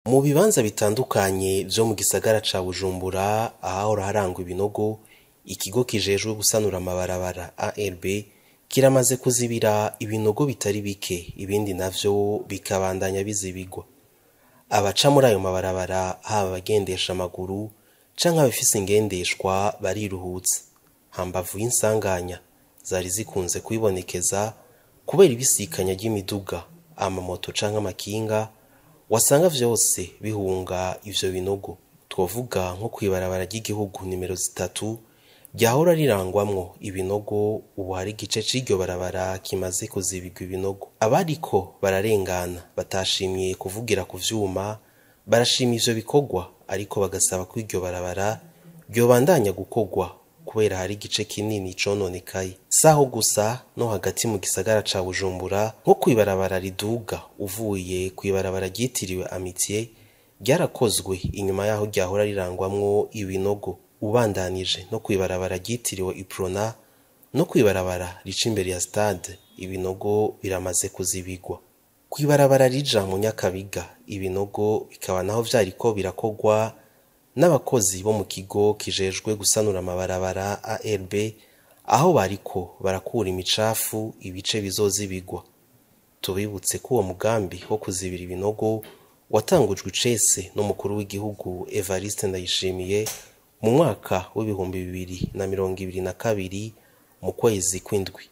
Mu bibanza bitandukanye vyo mu gisagara ca Bujumbura ahahora harangwa ibinogo, ikigo kijejwe gusanura amabarabara ARB kiramaze kuzibira ibinogo bitari bike, ibindi navyo bikabandanya bizibirwa. Abaca muri ayo mabarabara haba abagendesha amaguru canke abafise ingendeshwa bariruhutsa. Hambavu y'insanganya zari zikunze kwibonekeza kubera ibisikanya ry'imiduga, amamoto canke amakinga, wasanga vyose bihunga ivyo binogo. Twovuga nko kw'ibarabara ry'igihugu nimero 3 ryahora rirangwamwo ibinogo, ubu hari igice c'iryo barabara kimaze kuzibirwa ibinogo. Abariko bararengana batashimye kuvugira ku vyuma, barashima ivyo bikorwa ariko bagasaba ko iryo barabara ryobandanya gukorwa kubera hari igice kinini cononekaye. Saho gusa, no hagati mu gisagara ca Bujumbura nko kw'ibarabara riduga uvuye kw'ibarabara ryitiriwe Amitié ryarakozwe inyuma yaho ryahora rirangwamwo ibinogo. Ubandanije no kw'ibarabara ryitiriwe Uprona no kw'ibarabara rica imbere ya stade, ibinogo biramaze kuzibirwa. Kw'ibarabara rija mu Nyakabiga, ibinogo bikaba naho vyariko birakorwa n'abakozi bo mu kigo kijejwe gusanura amabarabara ARB, aho bariko barakura imicafu ibice bizozibirwa. Tubibutse ko uwo mugambi wo kuzibira ibinogo watangujwe icese n'umukuru w'igihugu Evariste Ndayishimiye mu mwaka w'2022 mu kwezi kw'indwi.